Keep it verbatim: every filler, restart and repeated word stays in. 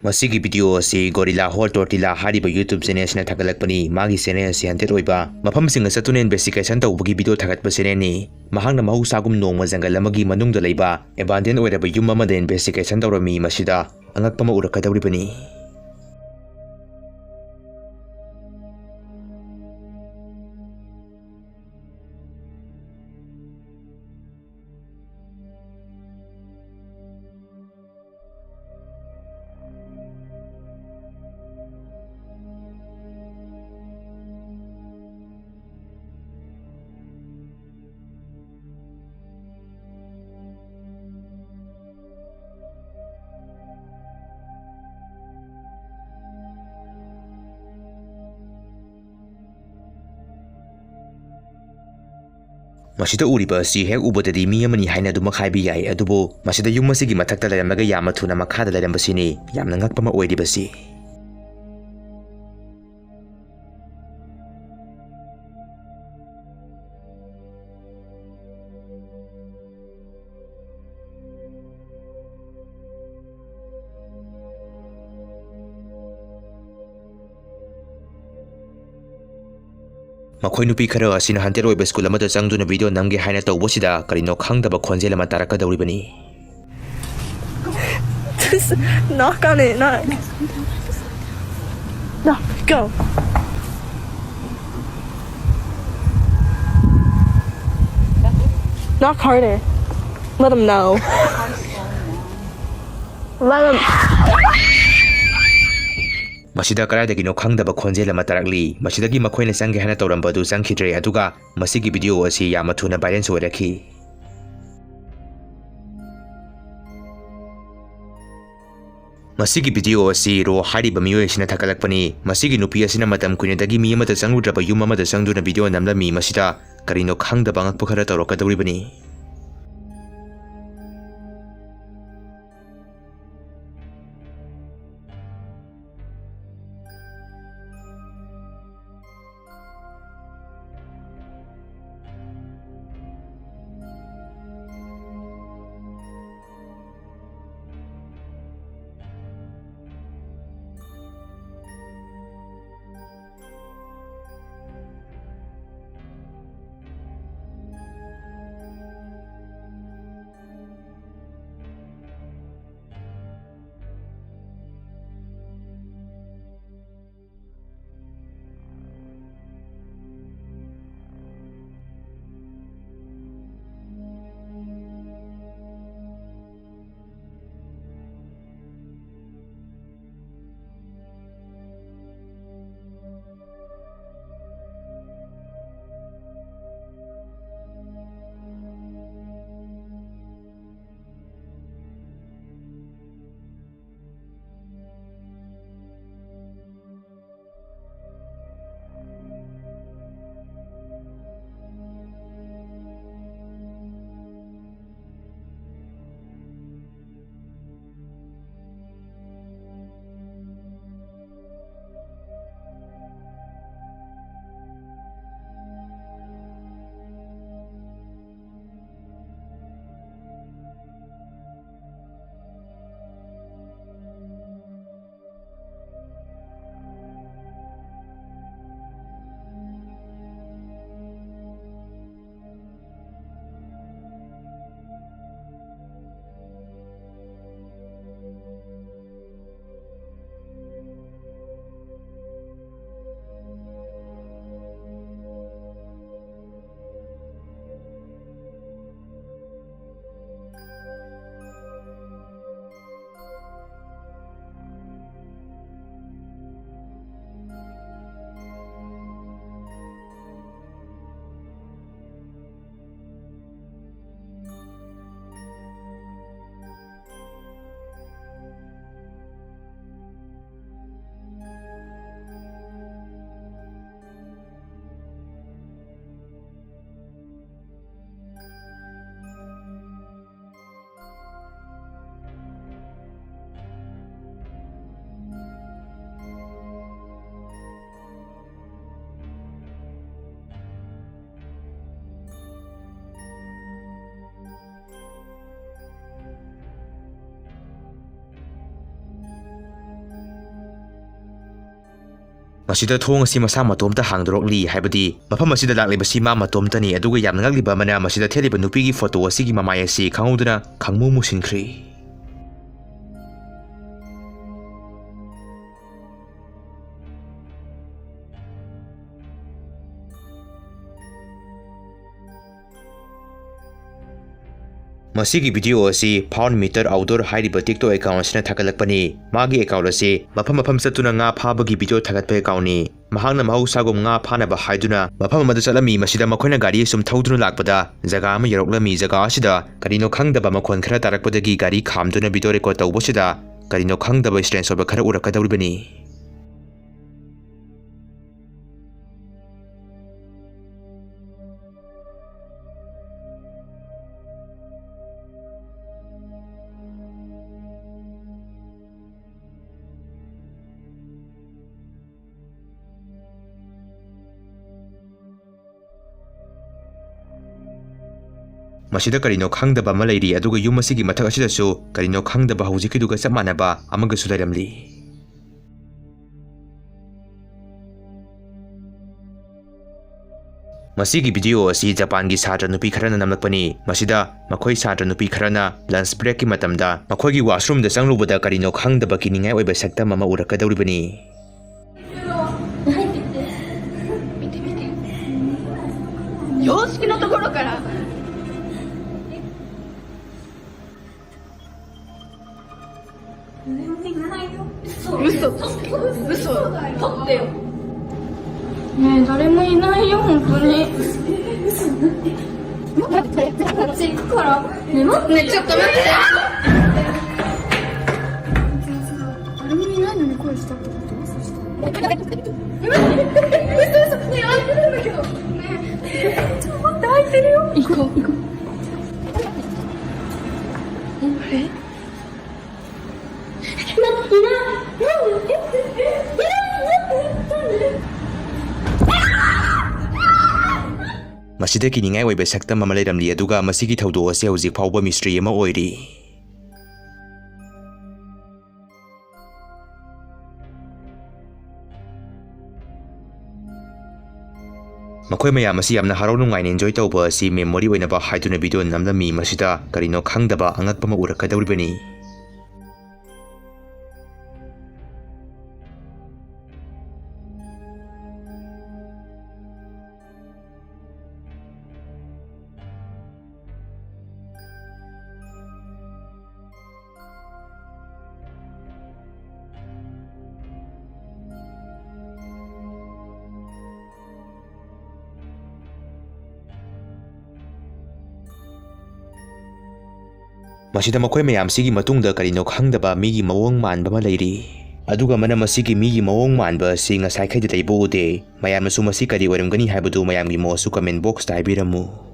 ꯃꯁꯤꯒꯤ video ꯑꯁꯤ Gorilla Hole Tortilla ꯍꯥꯏꯔꯤꯕ YouTube channel ꯑꯁꯤꯅ ꯊꯥꯒꯠꯂꯛꯄꯅꯤ꯫ ꯃꯥꯒꯤ channel ꯑꯁꯤ haunted ꯑꯣꯏꯕ ꯃꯐꯝꯁꯤꯡꯗ ꯆꯠꯇꯨꯅ investigation ꯇꯧꯕꯒꯤ video ꯊꯥꯒꯠꯄ channelꯅꯤ꯫ ꯃꯍꯥꯛꯅ ꯃꯍꯧꯁꯥꯒꯨꯝ ꯅꯣꯡꯃ ꯖꯪꯒꯜ ꯑꯃꯒꯤ ꯃꯅꯨꯡꯗ ꯂꯩꯕ abandon ꯑꯣꯏꯔꯕ ꯌꯨꯝ ꯑꯃꯗ investigation ꯇꯧꯔꯝꯃꯤ꯫ ꯃꯁꯤꯗ ꯑꯉꯛꯄ ꯑꯃ ꯎꯔꯛꯀꯗꯧꯔꯤꯕꯅꯤ꯫ ꯃꯁꯤꯗ ꯎꯔꯤꯕ ꯑꯁꯤ ꯍꯦꯛ ꯎꯕꯗꯗꯤ ꯃꯤ ꯑꯃꯅꯤ ꯍꯥꯏꯅ ꯑꯗꯨꯃꯛ ꯍꯥꯏꯕ ꯌꯥꯏ, ꯑꯗꯨꯕꯨ ꯃꯁꯤꯗ ꯌꯨꯝ ꯑꯁꯤꯒꯤ ꯃꯊꯛꯇ ꯂꯩꯔꯝꯂꯒ ꯌꯥꯝꯅ ꯊꯨꯅ ꯃꯈꯥꯗ ꯂꯩꯔꯝꯕꯁꯤꯅꯤ ꯌꯥꯝꯅ ꯉꯛꯄ ꯑꯃ ꯑꯣꯏꯔꯤꯕꯁꯤ꯫ ꯃꯈꯣꯏ ꯅꯨꯄꯤ ꯈꯔ ꯑꯁꯤꯅ haunted ꯑꯣꯏꯕ school ꯑꯃꯗ ꯆꯪꯗꯨꯅ video ꯅꯝꯒꯦ ꯍꯥꯏꯅ ꯇꯧꯕꯁꯤꯗ ꯀꯔꯤꯅꯣ ꯈꯪꯗꯕ ꯈꯣꯟꯖꯦꯜ ꯑꯃ ꯇꯥꯔꯛꯀꯗꯧꯔꯤꯕꯅꯤ꯫ Just knock on it, knock. No, go. Knock harder. Let them know. Let them. ꯃꯁꯤꯗ ꯀꯗꯥꯏꯗꯒꯤꯅꯣ ꯈꯪꯗꯕ ꯈꯣꯟꯖꯦꯜ ꯑꯃ ꯇꯥꯔꯛꯂꯤ꯫ ꯃꯁꯤꯗꯒꯤ ꯃꯈꯣꯏꯅ ꯆꯪꯒꯦ ꯍꯥꯏꯅ ꯇꯧꯔꯝꯕ ꯑꯗꯨ ꯆꯪꯈꯤꯗ꯭ꯔꯦ, ꯑꯗꯨꯒ ꯃꯁꯤꯒꯤ video ꯑꯁꯤ ꯌꯥꯝꯅ ꯊꯨꯅ viral ꯑꯣꯏꯔꯛꯈꯤ꯫ ꯃꯁꯤꯒꯤ video ꯑꯁꯤ ꯔꯣ ꯍꯥꯏꯔꯤꯕ ꯃꯤꯑꯣꯏ ꯑꯁꯤꯅ ꯊꯥꯒꯠꯂꯛꯄꯅꯤ꯫ ꯃꯁꯤꯒꯤ ꯅꯨꯄꯤ ꯑꯁꯤꯅ ꯃꯇꯝ ꯀꯨꯏꯅꯗꯒꯤ ꯃꯤ ꯑꯃꯗ ꯆꯪꯂꯨꯗ꯭ꯔꯕ ꯌꯨꯝ ꯑꯃꯗ ꯆꯪꯗꯨꯅ video ꯅꯝꯂꯝꯃꯤ꯫ ꯃꯁꯤꯗ ꯀꯔꯤꯅꯣ ꯈꯪꯗꯕ ꯑꯉꯛꯄ ꯈꯔ ꯇꯧꯔꯛꯀꯗꯧꯔꯤꯕꯅꯤ꯫ ꯃꯁꯤꯗ ꯊꯣꯡ ꯑꯁꯤ ꯃꯁꯥ ꯃꯇꯣꯝꯇ ꯍꯥꯡꯗꯣꯔꯛꯂꯤ, ꯍꯥꯏꯕꯗꯤ ꯃꯐꯝ ꯑꯁꯤꯗ ꯂꯥꯛꯂꯤꯕꯁꯤ ꯃꯥ ꯃꯇꯣꯝꯇꯅꯤ꯫ ꯑꯗꯨꯒ ꯌꯥꯝꯅ ꯉꯛꯂꯤꯕ ꯑꯃꯅ, ꯃꯁꯤꯗ ꯊꯦꯠꯂꯤꯕ ꯅꯨꯄꯤꯒꯤ ꯐꯣꯇꯣ ꯑꯁꯤꯒꯤ ꯃꯃꯥꯏ ꯑꯁꯤ ꯈꯪꯍꯧꯗꯅ ꯈꯪꯃꯨ ꯃꯨꯁꯤꯟꯈ꯭ꯔꯦ꯫ ꯃꯁꯤꯒꯤ video ꯑꯁꯤ Found Meter Outdoor ꯍꯥꯏꯔꯤꯕ TikTok account ꯑꯁꯤꯅ ꯊꯥꯒꯠꯂꯛꯄꯅꯤ꯫ ꯃꯥꯒꯤ account ꯑꯁꯤ ꯃꯐꯝ ꯃꯐꯝ ꯆꯠꯇꯨꯅ ꯉꯥ ꯐꯥꯕꯒꯤ video ꯊꯥꯒꯠꯄ account ꯅꯤ꯫ ꯃꯍꯥꯛꯅ ꯃꯍꯧꯁꯥꯒꯨꯝ ꯉꯥ ꯐꯥꯅꯕ ꯍꯥꯏꯗꯨꯅ ꯃꯐꯝ ꯑꯃꯗ ꯆꯠꯂꯝꯃꯤ꯫ ꯃꯁꯤꯗ ꯃꯈꯣꯏꯅ ꯒꯥꯔꯤ ꯑꯁꯨꯝ ꯊꯧꯗꯨꯅ ꯂꯥꯛꯄꯗ ꯖꯒꯥ ꯑꯃ ꯌꯧꯔꯛꯂꯝꯃꯤ꯫ ꯖꯒꯥ ꯑꯁꯤꯗ ꯀꯔꯤꯅꯣ ꯈꯪꯗꯕ ꯃꯈꯣꯟ ꯈꯔ ꯇꯥꯔꯛꯄꯗꯒꯤ ꯒꯥꯔꯤ ꯈꯥꯝꯗꯨꯅ video record ꯇꯧꯕꯁꯤꯗ ꯀꯔꯤꯅꯣ ꯈꯪꯗꯕ strange ꯑꯣꯏꯕ ꯈꯔ ꯎꯔꯛꯀꯗꯧꯔꯤꯕꯅꯤ꯫ ꯃꯁꯤꯗ ꯀꯔꯤꯅꯣ ꯈꯪꯗꯕ ꯑꯃ ꯂꯩꯔꯤ, ꯑꯗꯨꯒ ꯌꯨꯝ ꯑꯁꯤꯒꯤ ꯃꯊꯛ ꯑꯁꯤꯗꯁꯨ ꯀꯔꯤꯅꯣ ꯈꯪꯗꯕ ꯍꯧꯖꯤꯛꯀꯤꯗꯨꯒ ꯆꯞ ꯃꯥꯟꯅꯕ ꯑꯃꯒꯁꯨ ꯂꯩꯔꯝꯂꯤ꯫ ꯃꯁꯤꯒꯤ video ꯑꯁꯤ ꯖꯄꯥꯟꯒꯤ ꯁꯥꯇ꯭ꯔ ꯅꯨꯄꯤ ꯈꯔꯅ ꯅꯝꯂꯛꯄꯅꯤ꯫ ꯃꯁꯤꯗ ꯃꯈꯣꯏ ꯁꯥꯇ꯭ꯔ ꯅꯨꯄꯤ ꯈꯔꯅ lunch break ꯀꯤ ꯃꯇꯝꯗ ꯃꯈꯣꯏꯒꯤ washroom ꯗ ꯆꯪꯂꯨꯕꯗ ꯀꯔꯤꯅꯣ ꯈꯪꯗꯕ ꯀꯤꯅꯤꯡꯉꯥꯏ ꯑꯣꯏꯕ ꯁꯛꯇꯝ ꯑꯃ ꯎꯔꯛꯀꯗꯧꯔꯤꯕꯅꯤ꯫ 入ってきて。見て見て。洋式のところから。 嘘。嘘。嘘。嘘。取ってよ。ねえ、誰もいないよ、本当に。嘘。待って、こっち行くから。ねえ、待って。ねえ、ちょっと待って。誰もいないのに声したってこと？嘘した。嘘、嘘。ねえ、開いてるんだけど。ねえ、ちょっと待って、開いてるよ。行こう、行こう。え？ ꯃꯁꯤꯗ ꯀꯤꯅꯤꯡꯉꯥꯏ ꯑꯣꯏꯕ ꯁꯛꯇꯝ ꯑꯃ ꯂꯩꯔꯝꯂꯤ, ꯑꯗꯨꯒ ꯃꯁꯤꯒꯤ ꯊꯧꯗꯣꯛ ꯑꯁꯤ ꯍꯧꯖꯤꯛ ꯐꯥꯎꯕ mystery ꯑꯃ ꯑꯣꯏꯔꯤ꯫ ꯃꯈꯣꯏ ꯃꯌꯥꯝ ꯑꯁꯤ ꯌꯥꯝꯅ ꯍꯔꯥꯎ ꯅꯨꯡꯉꯥꯏꯅ enjoy ꯇꯧꯕ ꯑꯁꯤ memory ꯑꯣꯏꯅꯕ ꯍꯥꯏꯗꯨꯅ video ꯅꯝꯂꯝꯃꯤ꯫ ꯃꯁꯤꯗ ꯀꯔꯤꯅꯣ ꯈꯪꯗꯕ ꯑꯉꯛꯄ ꯑꯃ ꯎꯔꯛꯀꯗꯧꯔꯤꯕꯅꯤ꯫ ꯃꯁꯤꯗ ꯃꯈꯣꯏ ꯃꯌꯥꯝꯁꯤꯒꯤ ꯃꯇꯨꯡꯗ ꯀꯔꯤꯅꯣ ꯈꯪꯗꯕ ꯃꯤꯒꯤ ꯃꯑꯣꯡ ꯃꯥꯟꯕ ꯑꯃ ꯂꯩꯔꯤ꯫ ꯑꯗꯨꯒ ꯃꯅꯝ ꯑꯁꯤꯒꯤ ꯃꯤꯒꯤ ꯃꯑꯣꯡ ꯃꯥꯟꯕ ꯑꯁꯤ ꯉꯁꯥꯏꯈꯩꯗꯤ ꯂꯩꯕ ꯎꯗꯦ꯫ ꯃꯌꯥꯝꯅꯁꯨ ꯃꯁꯤ ꯀꯔꯤ ꯑꯣꯏꯔꯝꯒꯅꯤ ꯍꯥꯏꯕꯗꯨ ꯃꯌꯥꯝꯒꯤ ꯃꯣꯠꯁꯨ comment box ꯇ ꯍꯥꯏꯕꯤꯔꯝꯃꯨ꯫